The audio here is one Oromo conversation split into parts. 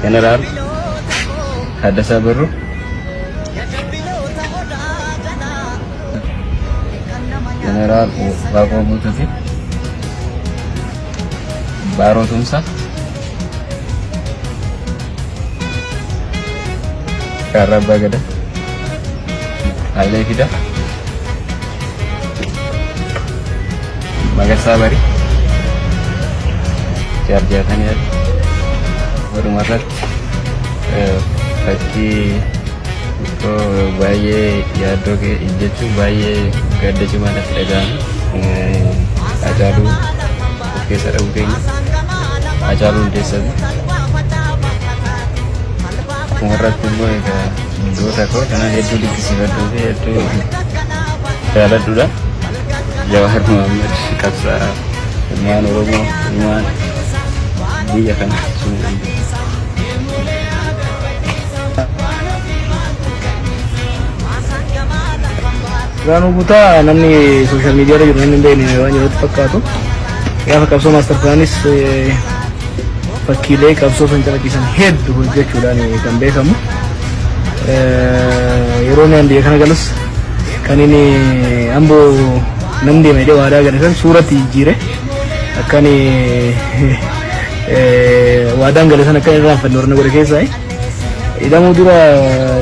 Jeneraal Taaddasaa Birruu, Jeneraal Waaqoo Guutuuti, Baaroo Tumsaa, Jaarraa Abbaa Gadaa, Hayilee Fidaa, Magarsaa Barii, Jaarjaatanii Ali. Walumaa irratti fakkii xiqqoo baay'ee yaaddoo jechuun baay'ee gadda cimaa natti dhaga'ame. Hacaaluu of keessa dhabuu keenya. Hacaaluu Hundeessaati. Dhumarratti immoo egaa goota koo kanan hedduu dinqisiifadhuu fi hedduu jaaladhudha. Jawaar Mohaammed qabsaa'aa ilmaan Oromoo ilmaan biyya kana. Birhaanuu Guutaa namni sooshaal miidiyaa irra jiru namni hin beekne waan jirutti fakkaatu. Gaafa qabsoo maastar pilaanis fakkiilee qabsoo san calaqqisan hedduu hojjechuudhaan kan beekamu. Yeroo inni biyya kana galus kan inni amboo nan deema jedhee waadaa gale san suuratti jijjiire akka inni waadaan gale san akka inni irraanfanne warra godhe keessaa. Hidhamuu dura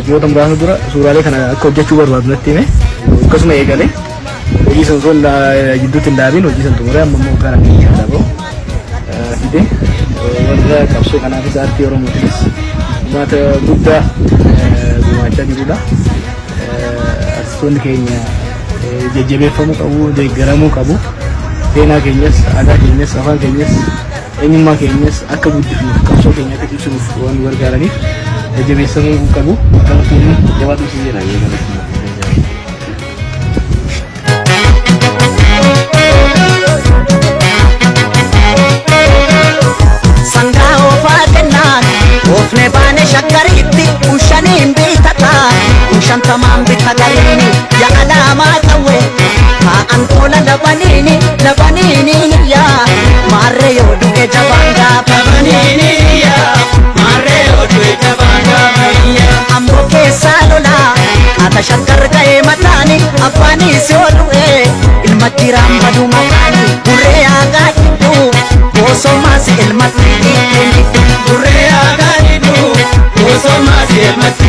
ji'oota muraasa dura suuraalee kana akka hojjechuu barbaadu natti hime. Akkasuma eegale. Hojii san osoo jidduutti hin dhaabin hojii san xumuree amma immoo gara biyya kana bahu fide warra qabsoo kanaafis aartii Oromootiifis gumaata guddaa gumaachaa jirudha. Artistoonni keenya jajjabeeffamuu qabu, deeggaramuu qabu. Seenaa keenyas, aadaa keenyas, afaan keenyas, eenyummaa keenyas akka guddifnuuf qabsoo keenya akka cimsinuuf waan nu gargaaraniif jajjabeessamuu qabu. Galatoomi jabaadhu siin jedha. Sangaa oofaa jennaan oofne baane shaggariitti kun shaniin bitataa kun shantamaan bita gariini ya alaamaa qawwe taa'an tola labaniini labaniini yaa maarree yoo du'e jabaan gaafa Amboo keessaa lolaa haata shaggar ga'ee mataani abbaanis yoo du'e ilma jiraan badu maqaani burree aagaa jidduu boosomaas ilmatti dhiitteni. Burree aagaa jidduu boosomaas ilmatti.